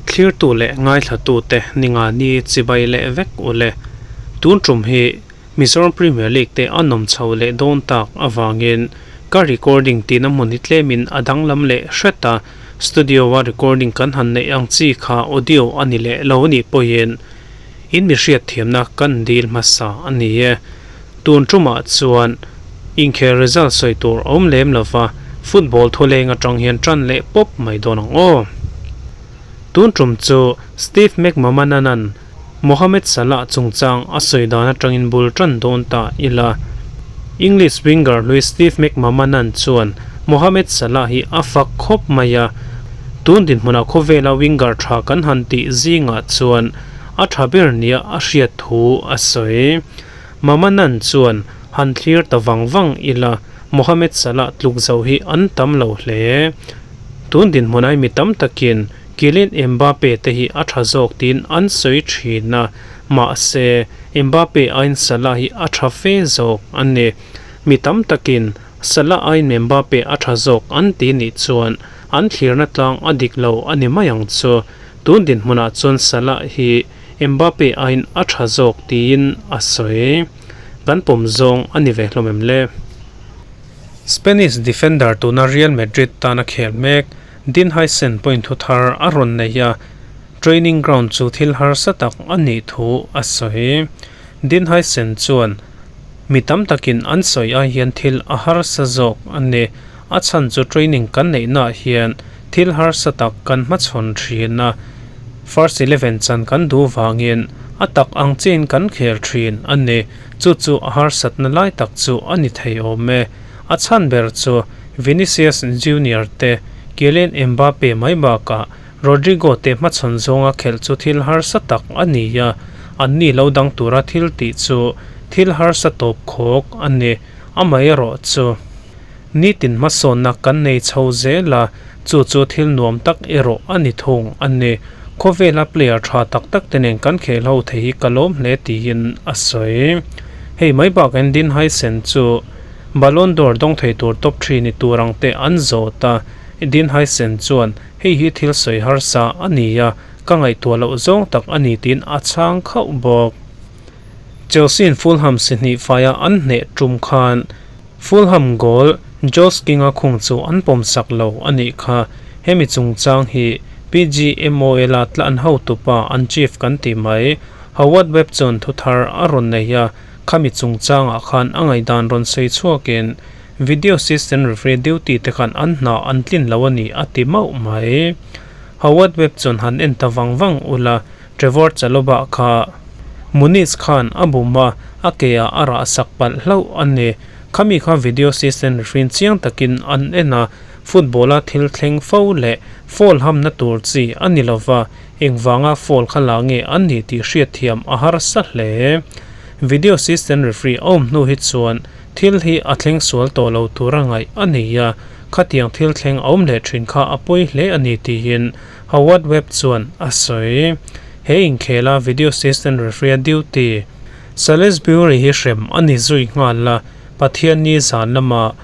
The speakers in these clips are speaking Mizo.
Thlirtu leh ngaithlatute ningani chibai leh vek ule. Tun tum hi Mizoram Premier League te a nawm chho leh dawn tak avangin ka recording tihna hmun hi tlemin a danglam leh hret a, studio-a recording kan han neih ang chi kha audio a ni leh lo anih pawhin in mi hriatthiamna kan dil hmasa a ni e. Tun tumah chuan inkhel result sawi tur a awm lem lo va, football thuleng atang hian tan leh pawp mai dawn ang aw. Tun tum chu Steve McMahon-a'n Mohamed Salah chungchang a sawi dan atangin bul tan dawn ta ila. English winger hlui Steve McMahon-a'n chuan Mohamed Salah hi a fak khawp mai a, tun dinhmunah khawvela winger tha kan han tih zingah chuan a tha ber nia a hriat thu a sawi. Mamanan chuan han thlir ta vang vang ila Mohamed Salah tluk zo hi an tam lo hle. Tun dinhmunah mi tam takin Kylian Mbappe te hi a tha zawk tiin an sawi thin a, mahse Mbappe aiin Salah hi a tha fe zawk a ni. Mi tam takin Salah aiin Mbappe a tha zawk an ti nih chuan an thlirna tlang a dik lo a ni mai ang chu. Tun dinhmunah chuan Salah hi Mbappe aiin a tha zawk tiin a sawi. Kan pawm zawng a ni ve hlawm em le? Spanish defender tuna Real Madrid tana khel mek Dean Huijsen point thu thar a rawn nei a, training ground chu thil harsa tak a nih thu a sawi. Dean Huijsen chuan, Mi tam takin an sawi ai hian thil a harsa zawk a ni. A chhan chu training kan neihnaah hian thil harsa tak kan hmachhawn thin a, first 11 chan kan duh vangin a tak ang chiin kan khel thin a ni. Chu chu a harsatna lai tak chu a ni thei awm e. A chhan ber chu Vinicius Junior te, Kylian Mbappe mai bakah Rodrygo te hmachhawn zawnga khelh chu thil harsa tak a ni a, anni lo dang tura thil tih chu thil harsa tawp khawk a ni. Amaherawh chu nitin hmasawnna kan nei chho zel a, chu chu thil nuam tak erawh a ni thung a ni. Khawvela player tha tak tak te nen kan khel ho thei hi ka lawm hle tiin a sawi. Hei mai bakah Dean Huijsen chu Ballon d'Or dawng thei tur top three ni tur ang te an zawt a, Dean Huijsen chuan hei hi thil sawi harsa a ni a, ka ngaihtuah loh zawng tak a ni tiin a chhang khauh bawk. Chelsea-in Fulham si hnih faia an hneh tum khan Fulham goal Josh King-a khung chu an pawmsak lo a nih kha. Hemi chungchang hi PGMOL-a tla an hotupa an chief kan ti mai. Howard Webb chuan thuthar a rawn nei a, khami chungchangah khan a ngaihdan rawn sawi chhuakin video assistant referee duty te khan an hna an tlin lo a ni a ti mauh mai. Howard Webb chuan han en ta vang vang ula Trevor Chalobah kha Muniz khan a bum a, a ke ah a rah sak palh hlauh a ni. Khami kha video assistant referee chiang takin an en a, football a thil thleng fo leh foul hamna tur chi a ni lova, engvanga foul kha la nge an ni tih hriatthiam a harsa hle. Video assistant referee a awm hnu hi chuan thil hi a thleng sual tawh lo tur a ngaih a ni a, khatiang thil thleng a awm leh thin kha a pawi hle a ni tiin Howard Webb chuan a sawi. He inkhela video assistant referee a duty Salisbury hi hrem a ni zui nghal a, Pathianni zan lama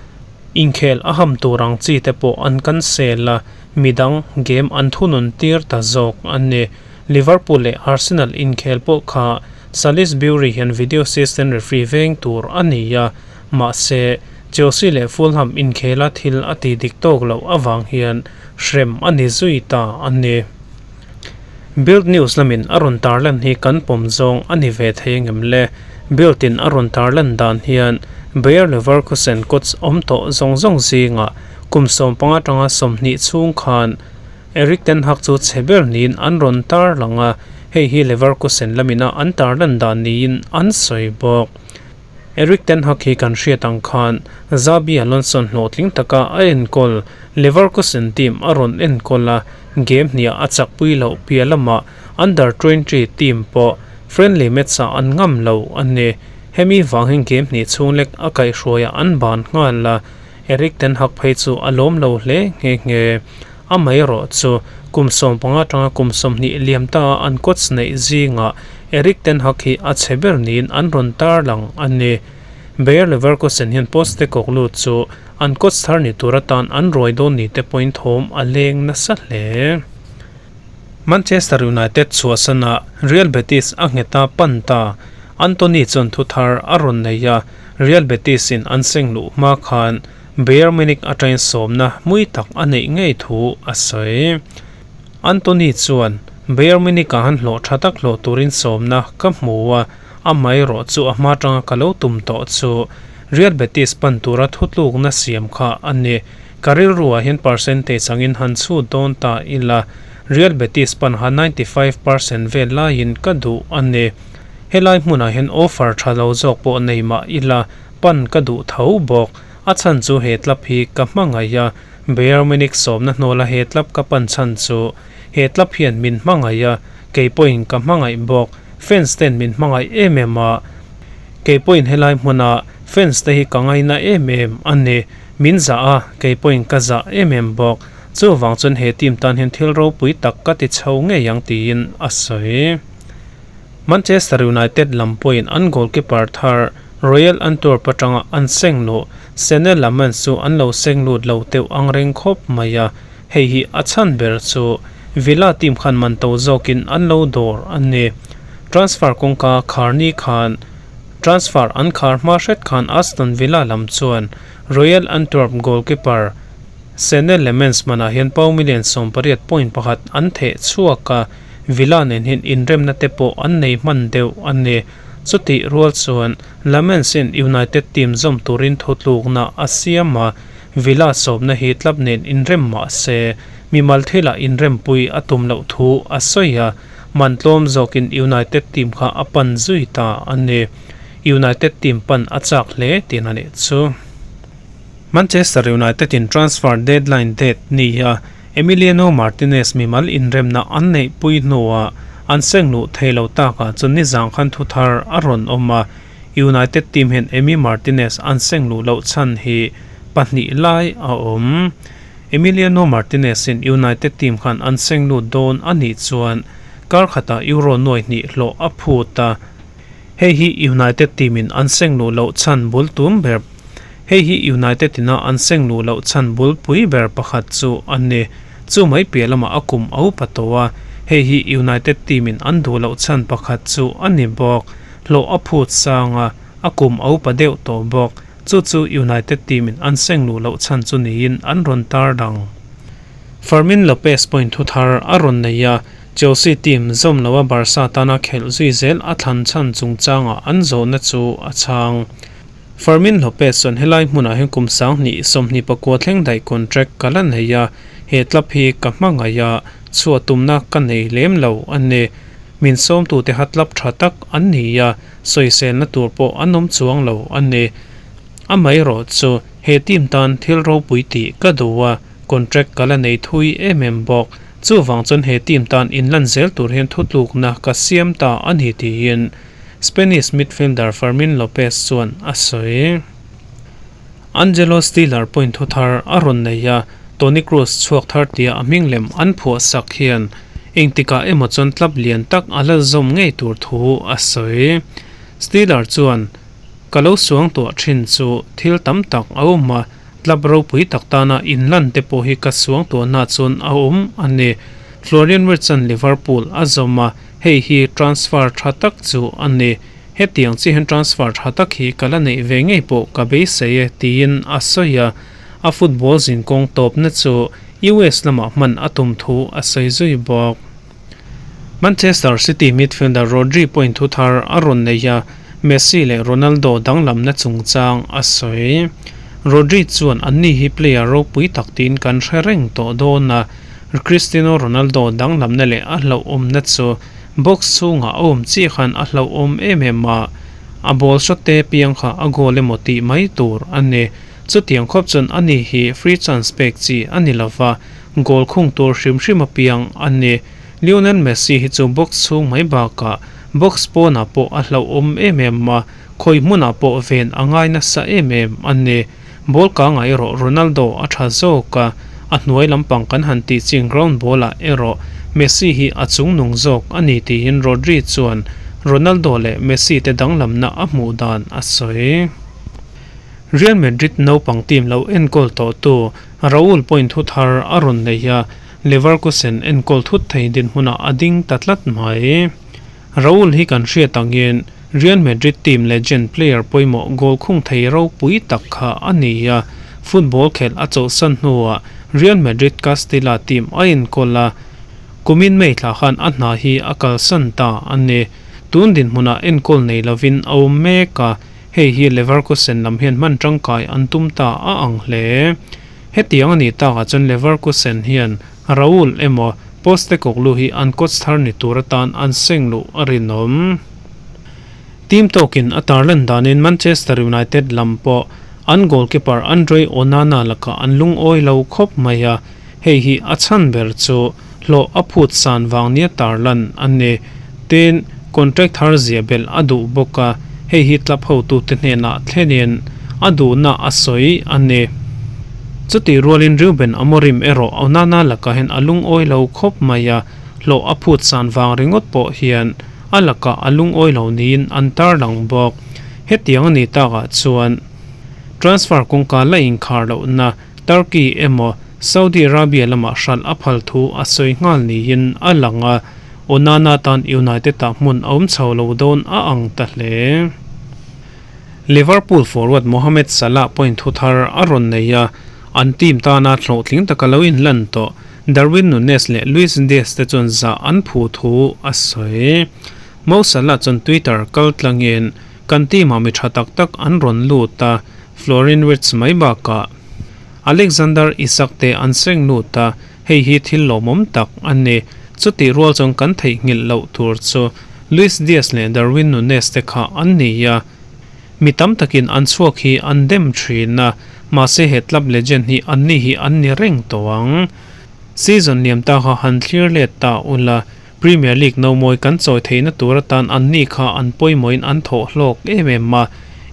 inkhel a ham tur ang chi te pawh an cancel a, midang game an thunun tir ta zawk a ni. Liverpool leh Arsenal inkhel pawh kha Salisbury hian video assistant referee veng tur a ni a, mahse Chelsea leh Fulham inkhela thil a ti dik tawk loh avang hian hrem a ni zui ta a ni. Build News lamin a rawn tarlan hi kan pawm zawng a ni ve thei angem le? Build in a rawn tarlan dan hian Bayer Leverkusen coach awm tawh zawng zawng zingah kum 15 atanga 20 chhung khan Erik ten Hag chu chhe ber niin an rawn tarlang a, hei hi Leverkusen lamina an tarlan dan niin an sawi bawk. Erik ten Hag hi kan hriat ang khan Xabi Alonso hlawhtling taka a enkawl Leverkusen team a rawn enkawl a, game hniah a chakpui loh piah lamah under 20 team pawh friendly match ah an ngam lo a ni. Hemi vang hian game hnih chhung lek a kaihhruaiah an ban nghal a, Erik ten Hag phei chu a lawm lo hle nghe nghe. Amaherawh chu kum 15 atanga kum 20 liam ta a an coach neih zingah Erik ten Hag hi a chhe ber niin an rawn tarlang a ni. Bayer Leverkusen hian Postecoglou chu an coach thar ni tur atan an ruai dawn ni te pawhin thawm a leng nasa hle. Manchester United chhuahsana Real Betis a nghet a pan ta. Antony chuan thu thar a rawn nei a, Real Betis in an seng luh hma khan Bayern Munich atangin sawmna mui tak a neih ngei thu a sawi. Antony chuan, Bayern Munich ah han hlawh tha tak hlawh turin sawmna ka hmu a, amaherawh chu a hma atanga ka lo tum tawh chu Real Betis pan tura thutlukna siam kha a ni. Ka rilruah hian percentage angin han chhut dawn ta ila, Real Betis pan ha 95% vel laiin ka duh a ni. Helai hmunah hian offer tha lo zawk pawh nei mah ila, pan ka duh tho bawk. A chhan chu he club hi ka hmangaih a, Bayern Munich sawmna hnawla he club ka pan chhan chu he club hian min hmangaih a, kei pawhin ka hmangaih bawk. Fans ten min hmangaih em em a, kei pawhin helai hmuna fans te hi ka ngaina em em a ni. Min zah a, kei pawhin ka zah em em bawk. Chuvang chuan he team tan hian thil ropui tak ka ti chho ngei ang tiin a sawi. Manchester United lam pawhin an goalkeeper thar Royal Antwerp atanga an seng luh Senne Lammens chu an lo seng lut lo teuh ang reng khawp mai a, hei hi a chhan ber chu Villa team khan man to zawkin an lo dawr a ni. Transfer kawngka khar ni khan Transfer an khar hma hret khan Aston Villa lam chuan Royal Antwerp goalkeeper Senne Lammens hmanah hian pau million 18.1 an theh chhuak a, Villa nen hian inremna te pawh an nei hman deuh a ni. Chutih rual chuan Lammens in United team zawm turin thutlukna a siam a, Villa sawmna hi club nen inrem mah se mimal thilah inrempui a tum loh thu a sawi a, man tlawm zawkin United team kha a pan zui ta a ni. United team pan a chak hle tihna leh chu. Manchester United in transfer deadline date ni a Emiliano Martinez mimal inremna an neihpui hnuah an seng luh thei lo takah chuan nizang khan thu thar a rawn awm a, United team hian Emi Martinez an seng luh loh chhan hi pahnih lai a awm. Emiliano Martinez in United team khan an seng lut dawn a nih chuan kar khatah Euro nuai hnih hlawh a phut a, hei hi United team in an seng luh loh chhan bul tum ber Hei hi United ina an seng luh loh chhan bulpui ber pakhat chu a ni. Chu mai piah lamah a kum a upa tawh a, hei hi United team in an duh loh chhan pakhat chu a ni bawk. Hlawh a phut sang a, a kum a upa deuh tawh bawk. Chu chu United team in an seng luh loh chhan chu niin an rawn tar dang. Fermin Lopez pawhin thu thar a rawn nei a, Chelsea team zawm loa Barca tana khelh zui zel a thlan chhan chungchangah an zawhna chu a chhang. Fermin Lopez chuan helai hmunah hian kum 2024 thleng daih contract ka la nei a, he club hi ka hmangaih a, chhuah tumna ka nei lem lo a ni. Min sawmtute ha club tha tak an ni a, sawiselna tur pawh an awm chuang lo a ni. Amaherawh chu he team tan thil ropui tih ka duh a, contract ka la nei thui em em bawk. Chuvang chuan he team tan inlan zel tur hian thutlukna ka siam ta a ni tiin Spanish midfielder Fermin Lopez chuan a sawi. Angelo Stiller pawhin thu thar a rawn nei a, Toni Kroos chhuak thar tia a hming lem an phuah sak hian engtikah emaw chuan club lian tak a la zawm ngei tur thu a sawi. Stiller chuan, Ka lo suang tuah thin chu thil tam tak a awm a, club ropui tak tana inlan te pawh hi ka suang tuahna chuan a awm a ni. Florian Wirtz-a'n Liverpool a zawm a, Hei hi transfer tha tak chu a ni. Hetiang chi hian transfer tha tak hi ka la neih ve ngei pawh ka beisei e, tiin a sawi a. A football zinkawng tawpna chu US lamah hman a tum thu a sawi zui bawk. Manchester City midfielder Rodri pawhin thu thar a rawn nei a, Messi leh Ronaldo danglamna chungchang a sawi. Rodri chuan anni hi player ropui tak tiin kan hre reng tawh dawn a, Cristiano Ronaldo danglamna leh a hlauhawmna chu box chhungah a awm chiah khan a hlauhawm em em a, a ball shot te piang kha a goal emaw tih mai tur a ni. Chutiang khawp chuan ani hi free chance pek chi a ni lova, goal khung tur hrim hrim a piang a ni. Lionel Messi hi chu box chhung mai bakah box pawnah pawh a hlauhawm em em a, khawi hmunah pawh ven a ngai nasa em em a ni. Ball kangah erawh Ronaldo a tha zawk a, a hnuai lampang kan han tih chin ground ball ah erawh Messi hi a chungnung zawk a ni tiin Rodri chuan Ronaldo leh Messi te danglamna a hmuh dan a sawi. Real Madrid naupang team lo enkawl tawhtu Raul pawhin thu thar a rawn nei a, Leverkusen enkawl thut thei dinhmunah a ding ta tlat mai. Raul hi kan hriat angin Real Madrid team legend player pawimawh goal khung thei ropui tak kha a ni a, football khelh a chawlhsan hnuah Real Madrid Castilla team a enkawl a, kumin May thla khan a hna hi a kalsan ta a ni. Tun dinhmunah enkawl nei lovin a awm mek a, hei hi Leverkusen lam hian hman tangkai an tum ta a ang hle. Hetiang a nih takah chuan Leverkusen hian Raul emaw Postecoglou hi an coach thar ni tur atan an seng luh a rinawm. Team tawkin a tarlan danin Manchester United lam pawh an goalkeeper Andre Onana lakah an lungawi lo khawp mai a, hei hi a chhan ber chu hlawh a phut san vang nia tarlan a ni. Tin, contract thar zia belh a duh bawk a, hei hi club hotute hnenah thlenin a duhna a sawi a ni. Chutih rualin Ruben Amorim erawh Onana lakah hian a lungawi lo khawp mai a, hlawh a phut san vang ringawt pawh hian a lakah a lungawi lo niin an tarlang bawk. Hetiang a nih takah chuan transfer kawngka la inkhar lohna Turkey emaw Saudi Arabia lamah hralh a phal thu a sawi nghal niin a lang a, Onana tan United-ah hmun a awm chho lo dawn a ang ta hle. Liverpool forward Mohamed Salah pawhin thu thar a rawn nei a, an team tana hlawhtling taka lo inlan tawh Darwin Nunez leh Luis Diaz te chuan zah an phu thu a sawi. Mo Salah chuan Twitter kal tlangin, Kan team-ah mi tha tak tak an rawn lut a, Florian Wirtz mai bakah Alexander Isak te an seng lut a, hei hi thil lawmawm tak a ni. Chutih rual chuan kan theihnghilh loh tur chu Luis Diaz leh Darwin Nunez te kha an ni a, mi tam takin an chhuak hi an dem thin a, mahse he club legend hi anni hi an ni reng tawh ang. Season liam ta kha han thlir let ta ula, Premier League nomawi kan chawi theihna tur atan anni kha an pawimawhin an thawh hlawk em em a,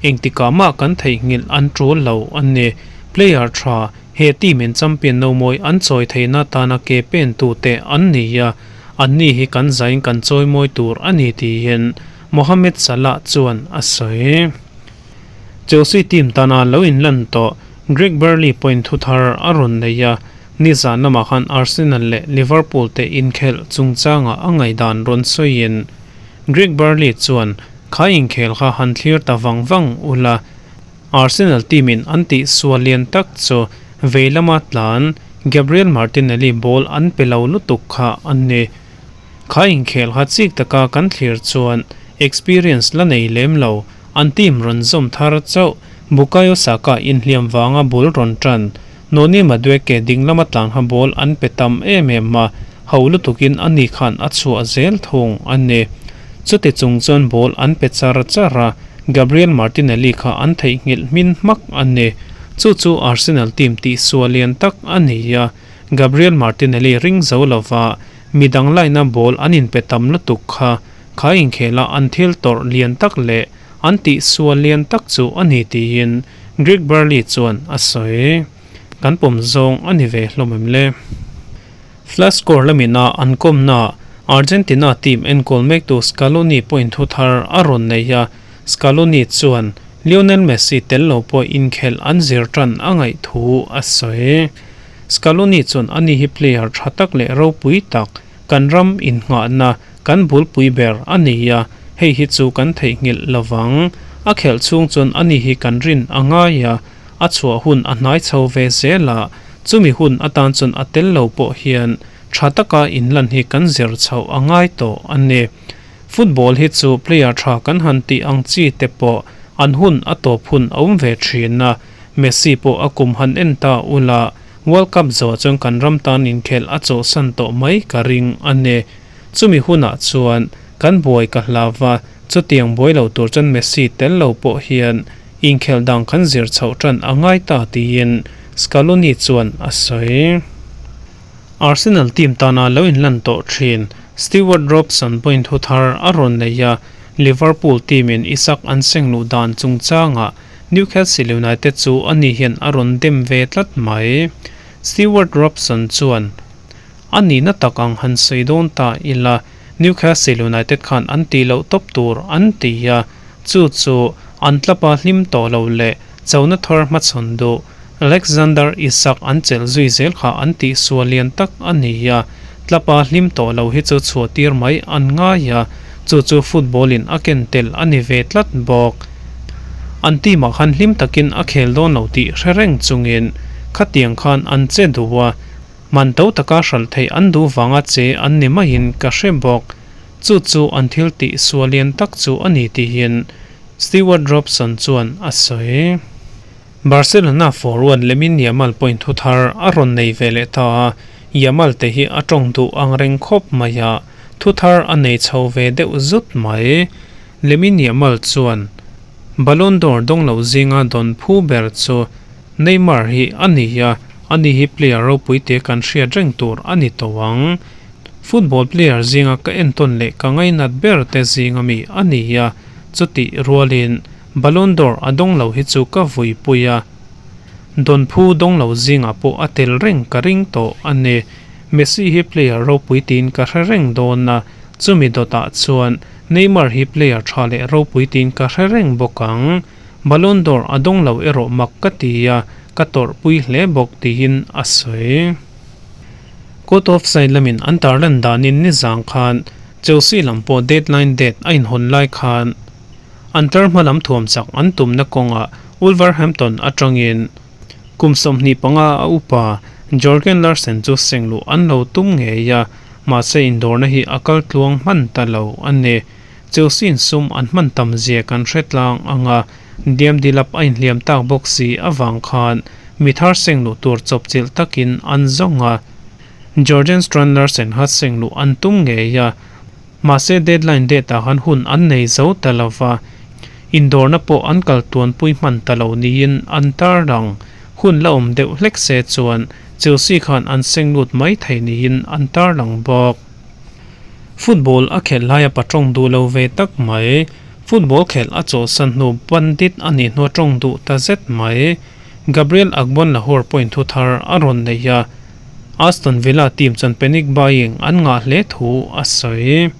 engtikah mah kan theihnghilh an tul lo a ni. Player tha, he team in champion nomawi an chawi theihna atana ke pen tute an ni a, anni hi kan zain kan chawimawi tur a ni tiin Mohamed Salah chuan a sawi. Chelsea team tana lo inlan tawh Greg Burley pawhin thu thar a rawn nei a, nizan lamah khan Arsenal leh Liverpool te inkhelh chungchangah a ngaihdan rawn sawiin Greg Burley chuan kha inkhel kha han thlir ta vang vang ula, Arsenal team in an tih sual lian tak chu vei lama tlan Gabriel Martinelli ball an pe lo lutuk kha a ni. Kha inkhel kha chik taka kan thlir chuan experience la nei lem lo, an team rawn zawm thar chauh Bukayo Saka inhliam vanga bul rawn tan. Noni Madueke ding lama tlan kha ball an pe tam em em a, ho lutukin ani khan a chhuah zel thung a ni. Chuti chung chuan ball an pe char char a, Gabriel Martinelli kha an theihnghilh hmin hmak a ni. Chu chu Arsenal team tihsual lian tak a ni a, Gabriel Martinelli ring zo lova midang laina ball an inpe tam lutuk kha kha inkhela an thil tawrh lian tak leh an tihsual lian tak chu a ni tiin Greg Burley chuan a sawi. Kan pawm zawng a ni ve hlawm em le? Flash score lamina an kawmna Argentina team enkawl mektu Scaloni pawhin thu thar a rawn nei a, Scaloni chuan Lionel Messi tel lo pawh inkhelh an zir tan a ngaih thu a sawi. Scaloni chuan ani hi player tha tak leh ropui tak, kan ram innghahna, kan bulpui ber a ni a, hei hi chu kan theihnghilh lovang. A khelh chhung chuan ani hi kan rin a ngai a, a chhuah hun a hnai chho ve zel a, chumi hun atan chuan a tel lo pawh hian tha taka inlan hi kan zir chhoh a ngai tawh a ni. Football hi chu player tha kan han tih ang chi te pawh an hun a tawp hun a awm ve thin a, Messi pawh a kum han en ta ula, World Cup zawh chuan kan ram tan inkhelh a chawhsan tawh mai ka ring a ni. Chumi hunah chuan kan buai ka hlau va, chutiang buai lo tur chuan Messi tel lo pawh hian inkhelh dang kan zir chhoh tan a ngai ta tiin Scaloni chuan a sawi. Arsenal team tana lo inlan tawh thin Stewart Robson pawhin thu thar a rawn nei a, Liverpool team-in Isak an seng luh dan chungchangah Newcastle United chu ani hian a rawn dem ve tlat mai. Stewart Robson chuan, A nihna tak ang han sawi dawn ta ila, Newcastle United khan an tih loh tawp tur an ti a, chu chu an tlapa hlim tawh lo leh Chona thar hmachhawn duh Alexander Isak an chelh zui zel kha an tihsual lian tak a ni a, tlapa hlim tawh lo hi chu chhuahtir mai an ngai a, chu chu football in a ken tel a ni ve tlat bawk. An team ah khan hlim takin a khel dawn lo tih hre reng chungin khatiang khan an che duh a, man to taka hralh theih an duh vanga che an ni maiin ka hre bawk. Chu chu an thil tihsual lian tak chu a ni tihin Stewart Robson chuan a sawi. Barcelona forward Lamine Yamal pawhin thu thar a rawn nei ve leh ta a, Yamal te hi a tawng duh ang reng khawp mai a, thu thar a nei chho ve deuh zut mai. Lamine Yamal chuan Ballon d'Or dawng lo zinga dawn phu ber chu Neymar hi a ni a, ani hi player ropui te kan hriat reng tur a ni tawh ang. Football player zinga ka entawn leh ka ngainat ber te zinga mi a ni a, chutih rualin Ballon d'Or a dawng lo hi chu ka vuipui a, dawnphu dawng lo zingah pawh a tel reng ka ring tawh a ni. Messi hi player ropui tiin ka hre reng dawn a, chumi dawtah chuan Neymar hi player tha leh ropui tiin ka hre reng bawk ang. Ballon d'Or a dawng lo erawh mak ka ti a, ka tawrhpui hle bawk tiin a sawi. Court of side lamin an tarlan danin nizang khan Chelsea lam pawh deadline date a inhawn lai khan, An tlar hma lam thuam chak an tumna kawngah Wolverhampton atangin kum 25 a upa Jorgen Larsen chu sengluh an lo tum ngei a, mahse indawrna hi a kal tluang hman ta lo a ni. Chelsea-in sum an hman tam zia kan hre tlang ang a, Liam Delap a inhliam tak bawk si avang khan mi thar sengluh tur chawpchilh takin an zawng a, Jorgen Strand Larsen kha sengluh an tum ngei a. Mahse deadline date ah khan hun an nei zo ta lo va, indawrna pawh an kal tuanpui hman ta lo niin an tarlang. Hun la awm deuh hlek se chuan Chelsea khan an seng lut mai thei niin an tarlang bawk. Football a khelh laia pa tawng duh lo ve tak mai. Football khelh a chawlhsan hnu bandit a nih hnua tawng duh ta zet mai. Gabriel Agbonlahor pawhin thu thar a rawn nei a. Aston Villa team chuan panic buying an ngah hle thu a sawi.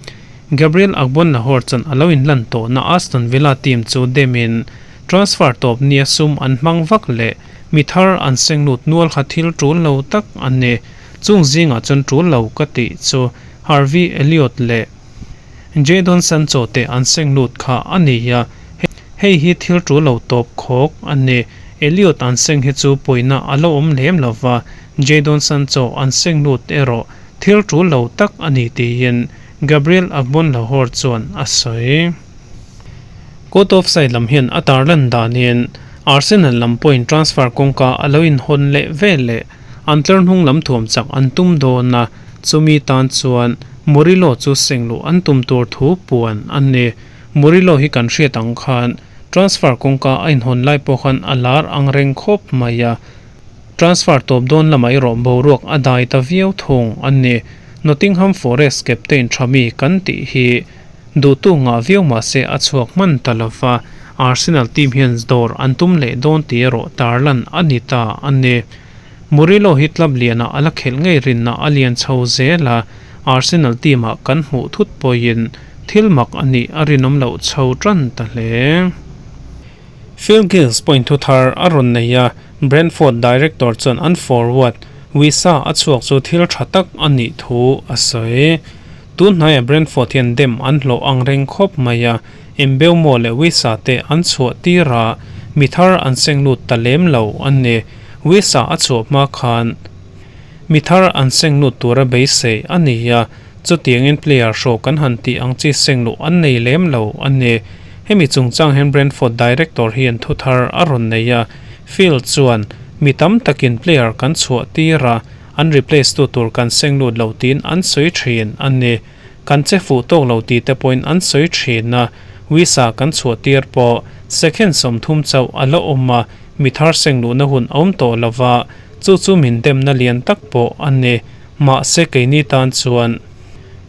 Gabriel Agbonlahor chuan a lo inlan tawhna Aston Villa team chu demin transfer tawp nia sum an hmang vak leh mi thar an seng lut nual kha thil tul lo tak a ni. Chung zingah chuan tul lo ka tih chu Harvey Elliott leh Jadon Sancho te an seng lut kha a ni a, hei hi thil tul lo tawp khawk a ni. Elliott an seng hi chu pawina a lo awm lem lo va, Jadon Sancho an seng lut erawh thil tul lo tak a ni tiin Gabriel Agbonlahor chuan a sawi. Court of side lam hian a tarlan danin Arsenal lam pawhin transfer kawngka a lo inhawn leh vel leh an tlar hnung lam thuam chak an tum dawn a, chumi tan chuan Murillo chu sengluh an tum tur thu puan a ni. Murillo hi kan hriat ang khan transfer kawngka a inhawn lai pawh khan a lar ang reng khawp mai a, transfer tawp dawn lamah erawh boruak a dai ta viau thung a ni. Nottingham Forest captain tha mi kan tih hi duhtu ngah viau mah se a chhuak hman ta lo va, Arsenal team hian dawr an tum leh dawn tih erawh tarlan a ni ta a ni. Murillo hi club lianah a la khelh ngei rinna a lian chho zel a, Arsenal team ah kan hmuh thut pawhin thil mak a nih a rinawm loh chho tan ta hle. Phil Gills pawhin thu thar a rawn nei a, Brentford director chuan an forward Wissa a chhuak chu thil tha tak a nih thu a sawi. Tun hnaiah Brentford hian dem an hlawh ang reng khawp mai a, Mbeumo leh Wissa te an chhuah tir a, mi thar an seng lut ta lem lo a ni. Wissa a chhuah hma khan mi thar an seng lut tura beisei a ni a, chutiangin player hraw kan han tih ang chi seng luh an nei lem lo a ni. Hemi chungchang hian Brentford director hian thu thar a rawn nei a, Phil chuan, Mi tam takin player kan chhuah tir a, an replace tu tur kan seng lut lo tiin an sawi thin a ni. Kan che fuh tawk lo tih te pawhin an sawi thin a, Wissa kan chhuah tir pawh second 30 chauh a la awm a, mi thar seng luhna hun a awm tawh lo va, chu chu min demna lian tak pawh a ni. Mahse keini tan chuan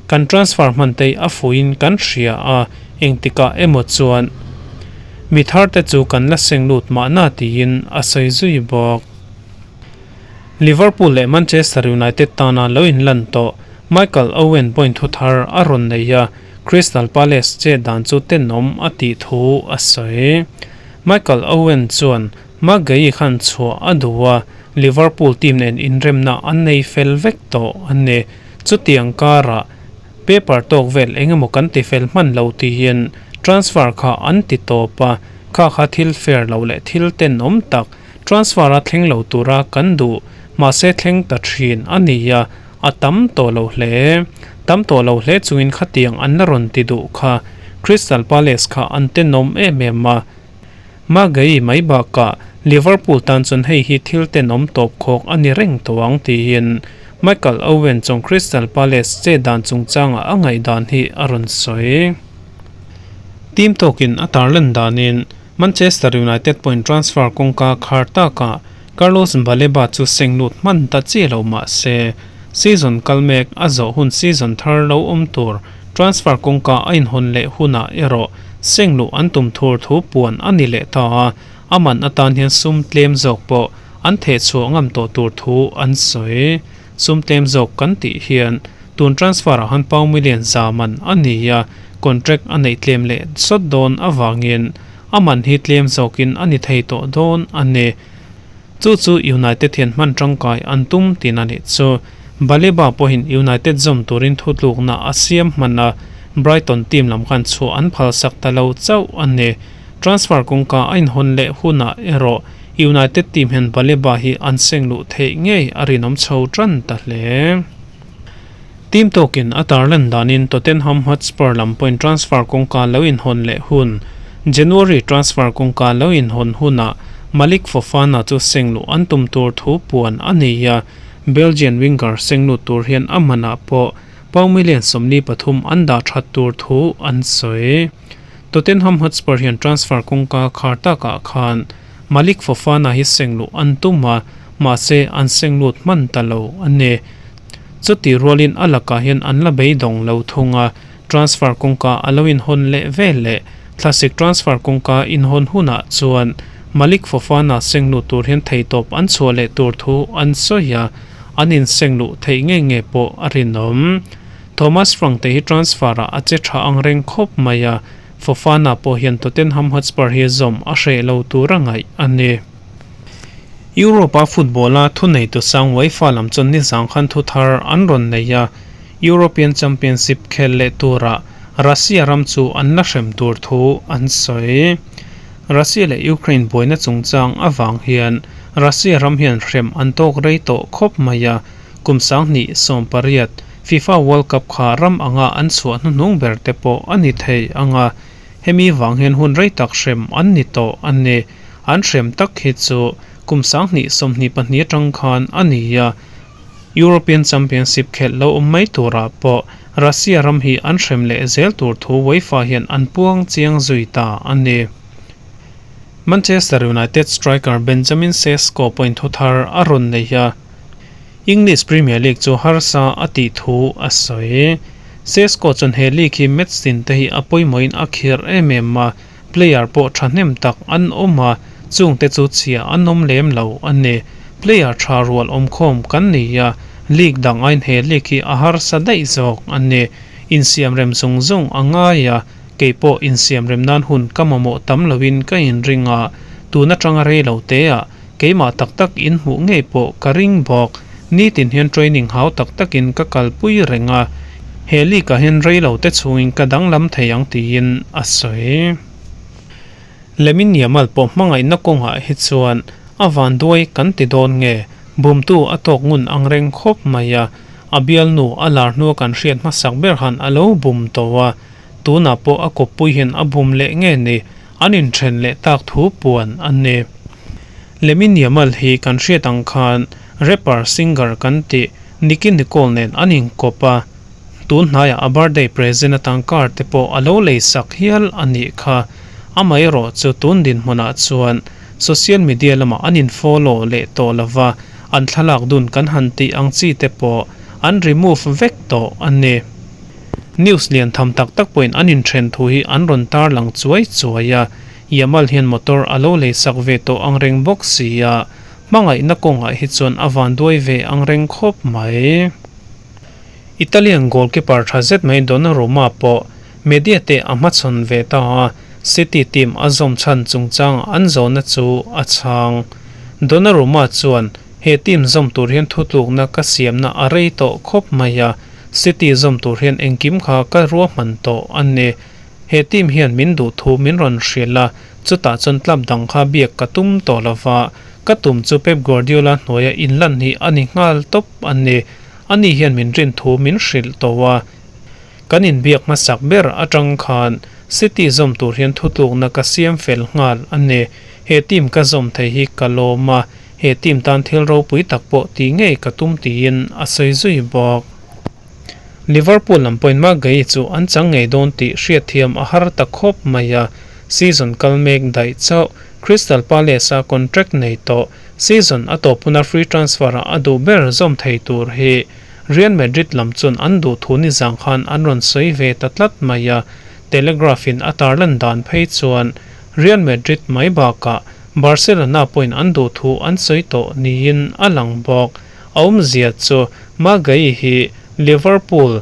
kan transfer hman te a fuhin kan hria a, engtikah emaw chuan mi thar te chu kan la seng lut mahna tiin a sawi zui bawk. Liverpool leh Manchester United tana lo inlan tawh Michael Owen pawhin thu thar a rawn nei a, Crystal Palace che dan chu tenawm a tih thu a sawi. Michael Owen chuan. Marc Guehi khan chhuah a duh a, Liverpool team nen inremna an nei fel vek tawh a ni. Chutiang karah paper tawk vel eng emaw kan ti fel hman lo tihin transfer kha an ti tawp a, kha kha thil fair lo leh thil tenawm tak transfer a thleng lo tura kan duh mahse thleng ta thin a ni a, a tam tawh lo hle. Tam tawh lo hle chungin khatiang an la rawn ti duh kha Crystal Palace kha an tenawm em em a. Maguire mai bakah Liverpool tan chuan hei hi thil tenawm tawp khawk a ni reng tawh ang tiin Michael Owen chuan Crystal Palace che dan chungchangah a ngaihdan hi a rawn sawi. Team tawkin a tarlan danin Manchester United pawhin transfer kawngka khar takah Carlos Baleba chu seng lut hman ta chi lo mah se season kal mek a zawh hun season thar lo awm tur Transfer kawngka a inhawn leh hunah erawh sengluh an tum thur thu puan a ni leh ta a, a man atan hian sum tlem zawk pawh an thehchhuah ngam tawh tur thu an sawi. Sum tlem zawk kan tih hian tun transfer-ah han pound million za man a ni a, contract a neih tlem leh sawt dawn avangin a man hi tlem zawkin a ni thei tawh dawn a ni. Chu chu United hian hman tangkai an tum tin a nih chu. Baleba pawhin United zawm turin thutlukna a siam hman a, Brighton team lam khan chhuah an phalsak ta lo chauh a ni. Transfer kawngka a inhawn leh hunah erawh United team hian Baleba hi an seng luh theih ngei a rinawm chho tan ta hle. Team tawkin a tarlan danin Tottenham Hotspur lam pawhin transfer kawngka lo inhawn leh hun, January transfer kawngka lo inhawn hunah Malick Fofana chu sengluh an tum tur thu puan a nei a, Belgian winger senglut tur hian a manah pawh pound million 43 an dah that tur thu an sawi. Tottenham Hotspur hian transfer kawngka khar takah khan Malick Fofana hi sengluh an tum a, mahse an senglut hman ta lo a ni. Chutih rualin a lakah hian an la beidawng lo thung a, transfer kawngka a lo inhawn leh vel leh thlasik transfer kawngka inhawn hunah chuan Malick Fofana sengluh tur hian theitawp an chhuah leh tur thu an sawi a, an insengluh theih ngei ngei pawh a rinawm. Thomas Frank te hi transfer-ah a che tha ang reng khawp mai a, Fofana pawh hian Tottenham Hotspur hi zawm a hreh lo tur a ngaih a ni. Europe-a football-a thuneitu sang UEFA lam chuan nizang khan thu thar an rawn nei a, European Championship khel leh turah Russia ram chu an la hrem tur thu an sawi. Russia leh Ukraine buaina chungchang avang hian Russia ram hian hrem an tawk rei tawh khawp mai a, kum 2018 FIFA World Cup kha ram anga an chhuah hnuhnung ber te pawh a ni thei ang a, hemi vang hian hun rei tak hrem an ni tawh a ni. An hrem tak hi chu kum 2022 atang khan a ni a, European Championship khelh lo awm mai turah pawh Russia ram hi an hrem leh zel tur thu UEFA hian an puang chiang zui ta a ni. Manchester United striker Benjamin Sesko pawhin thu thar a rawn nei a, English Premier League chu harsa a tih thu a sawi. Sesko chuan he league hi match tin te hi a pawimawhin a khirh em em a, Player pawh thahnem tak an awm a, chungte chu chhia an awm lem lo a ni. Player tha rual awmkhawm kan ni a, league dang aiin he league hi a harsa daih zawk a ni. Insiamrem zung zung a ngai a, kei pawh insiamrem nan hun ka mamawh tam loin ka inring a, tun atanga rei lo teah keimah tak tak inhmuh ngei pawh ka ring bawk. Nitin hian training hau tak takin ka kalpui reng a, he league ah hian rei lo te chhungin ka danglam thei ang tiin a sawi. Lamine Yamal pawh hmangaihna kawngah hi chuan a vanduai kan ti dawn nge, bumtu a tawk ngun ang reng khawp mai a, a bialnu a lar hnua kan hriat hmasak ber han a lo bum tawh a, tunah pawh a kawppui hian a bum leh nge ni, an inthen leh tak thu puan a ni. Lamine Yamal hi kan hriat ang khan rapper singer kan tih Nicki Nicole nen an inkawp a, tun hnaiah a birthday present atang car te pawh a lo lei sak hial a nih kha. Amaherawh chu tun dinhmunah chuan social media lamah an in follow leh tawh lova, an thlalak dun kan han tih ang chi te pawh an remove vek tawh a ni. News lian tham tak tak pawhin an inthen thu hi an rawn tarlang chuai chuai a, Yamal hian motor a lo lei sak ve tawh ang reng bawk si a, hmangaihna kawngah hi chuan a vanduai ve ang reng khawp mai. Italian goalkeeper tha zet mai Donnarumma pawh media te a hmachhawn ve ta a, City team a zawm chhan chungchanga an zawhna chu a chhang. Donnarumma chuan, He team zawm tur hian thutlukna ka siamna a rei tawh khawp mai a, City zawm tur hian engkim kha ka ruahman tawh a ni. He team hian min duh thu min rawn hrilh a, chutah chuan club dang kha biak ka tum tawh lo va, ka tum chu Pep Guardiola hnuaia inlan hi a ni nghal tawp a ni. Ani hian min rin thu min hrilh tawh a. Kan inbiak hmasak ber atang khan City zawm tur hian thutlukna ka siam fel nghal a ni. He team ka zawm thei hi ka lawm a, he team tan thil ropui tak pawh tih ngei ka tum tiin a sawi zui bawk. Liverpool lam pawhin Maguire chu an chang ngei dawn tih hriatthiam a har ta khawp mai a, season kal mek daih chauh Crystal Palace a contract nei tawh season a tawp huna free transfer a a duh ber zawm thei tur hi Real Madrid lam chuan an duh thu nizang khan an rawn sawi ve ta tlat mai a, Telegraph in a tarlan dan phei chuan Real Madrid mai bakah Barcelona pawhin an duh thu an sawi tawh niin a lang bawk. A awmzia chu Maguire hi Liverpool,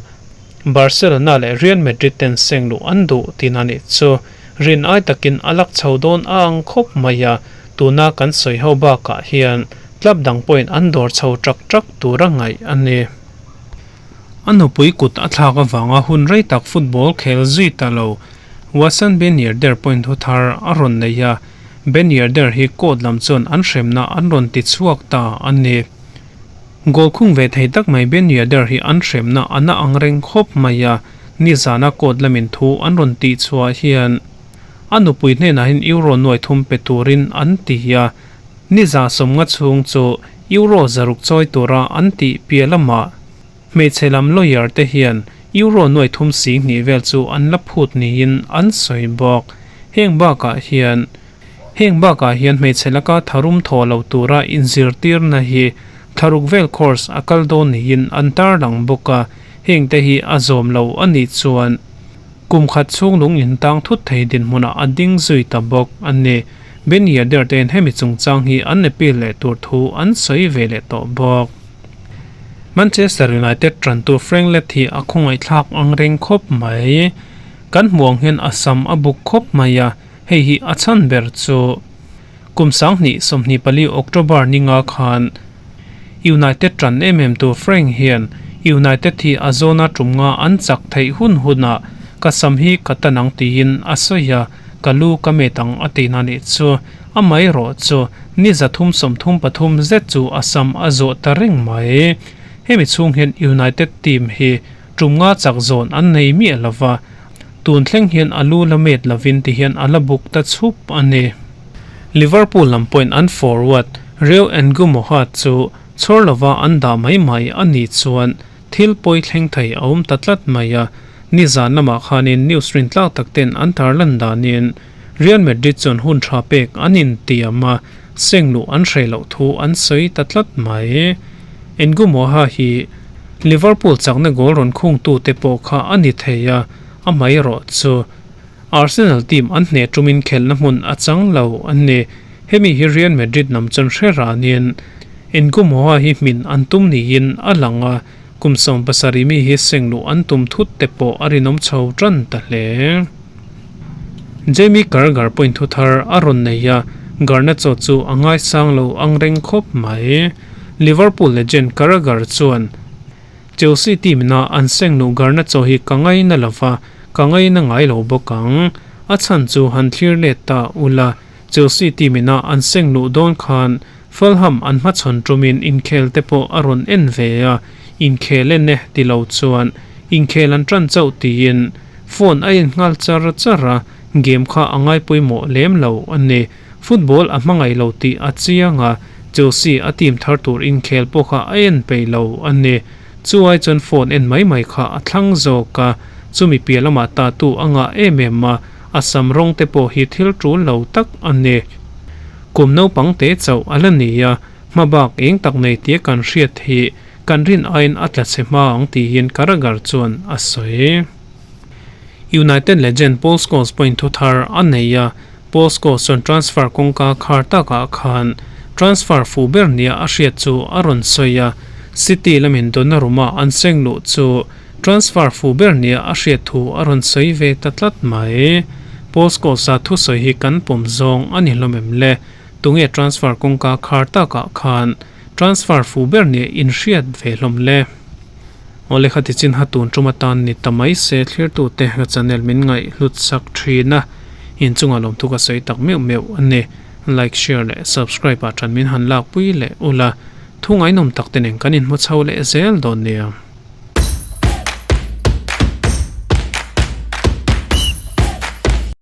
Barcelona leh Real Madrid ten seng luh an duh tihna nih chu rin ai takin a lak chho dawn a ang khawp mai a, tuna kan sawi ho bakah hian club dang pawhin an dawr chho ṭak ṭak tur a ngaih a ni. A nupui kut a thlak avanga hun rei tak football khel zui ta lo Watson Ben Yedder pawhin thu thar a rawn nei a, Ben Yedder hi court lam chuan an hremna an rawn ti chhuak ta a ni. Goal khung ve thei tak mai Ben Yedder hi an hremna a na ang reng khawp mai a, nizana court lamin thu an rawn tih chhuah hian a nupui hnenah hian Euro nuai thum pe turin an ti a, niza sawmnga chhung chu Euro zaruk chawi tura an tih piah lamah hmeichhe lam lawyer te hian Euro nuai thum sing hnih vel chu an la phut niin an sawi bawk. Heng bakah hian Heng bakah hian hmeichhe laka tharum thaw lo tura inzirtirna hi thlaruk vel course a kal dawn niin an tarlang bawk a, hengte hi a zawm lo a nih chuan kum khat chhung lung intang thut thei dinhmunah a ding zui ta bawk a ni. Ben Yedder te'n hemi chungchang hi an appeal leh tur thu an sawi ve leh tawh bawk. Manchester United tantu Frank Leth hi a khawngaihthlak ang reng khawp mai. Kan hmuh ang hian a sam a buk khawp mai a, hei hi a chhan ber chu kum 2024 October ninga khan United tan em em tu Frank hian United hi a zawna tum nga an chak theih hun hunah ka sam hi ka tan ang tiin a sawi a, ka lu ka met ang a tihna nih chu. Amaherawh chu ni 333 zet chu a sam a zawh ta reng mai. Hemi chhung hian United team hi Tum nga chak zawn an nei miah lo va, tun thleng hian a lu la met lovin ti hian a la buk ta chhup a ni. Liverpool lam pawhin an forward Rio Ngumoha chu chhawr lova an dah mai mai a nih chuan thil pawi thleng thei a awm ta tlat mai a, nizan lamah khanin news rintlak tak ten an tarlan danin Real Madrid chuan hun tha pek an intiam a, seng luh an hreh loh thu an sawi ta tlat mai. Ngumoha hi Liverpool chakna goal rawn khungtute pawh kha a ni thei a, amaherawh chu Arsenal team an hneh tumin khelhna hmun a chang lo a ni. Hemi hi Real Madrid lam chuan hre ranin Ngumoha hi hmin an tum niin a lang a, kum 17 mi hi seng luh an tum thut te pawh a rinawm chho tan ta hle. Jamie Carragher pawhin thu thar a rawn nei a, Garnacho chu a ngaisang lo ang reng khawp mai. Liverpool legend Carragher chuan, Chelsea team ina an seng luh Garnacho hi ka ngaina lo va, ka ngaina ngai lo bawk ang. A chhan chu han thlir let ta ula, Chelsea team ina an seng luh dawn khan Fulham an hmachhawn tumin inkhel te pawh a rawn en ve a, inkhel en e ti lo chuan inkhel an tan chauh tiin phone a en nghal char char a, game kha a ngaipawimawh lem lo a ni. Football a hmangaih lo tih a chiang a, Chelsea a team thar tur inkhel pawh kha a en peih lo a ni. Chu ai chuan phone en mai mai kha a thlang zawk a, chumi piah lamah tatu a ngah em em a, a sam rawng te pawh hi thil tul lo tak a ni. Kum naupang te chauh a la ni a, hma bak eng tak nei tia kan hriat hi kan rin aiin a tla chhe hma ang tiin Carragher chuan a sawi. United legend Paul Scholes pawhin thu thar a nei a, Paul Scholes chuan transfer kawngka khar takah khan transfer fuh ber nia a hriat chu a rawn sawi a, City lamin Donnarumma an seng luh chu transfer fuh ber nia a hriat thu a rawn sawi ve ta tlat mai. Paul Scholes-a thusawi hi kan pawm zawng a ni hlawm em le? Tunge transfer kawngka khar takah khan transfer fu ber nia inhriat ve hlawm le? Awle kha tichin ha tun tum atan ni ta mai se thlirtute ka channel min ngaih hlut sak thin a, inchungah lawmthu ka sawi tak meuh meuh a ni. Like, share leh subscribe ah tan min han lakpui leh ula, thu ngaihnawm tak te nen kan inhmu chho leh zel dawn nia.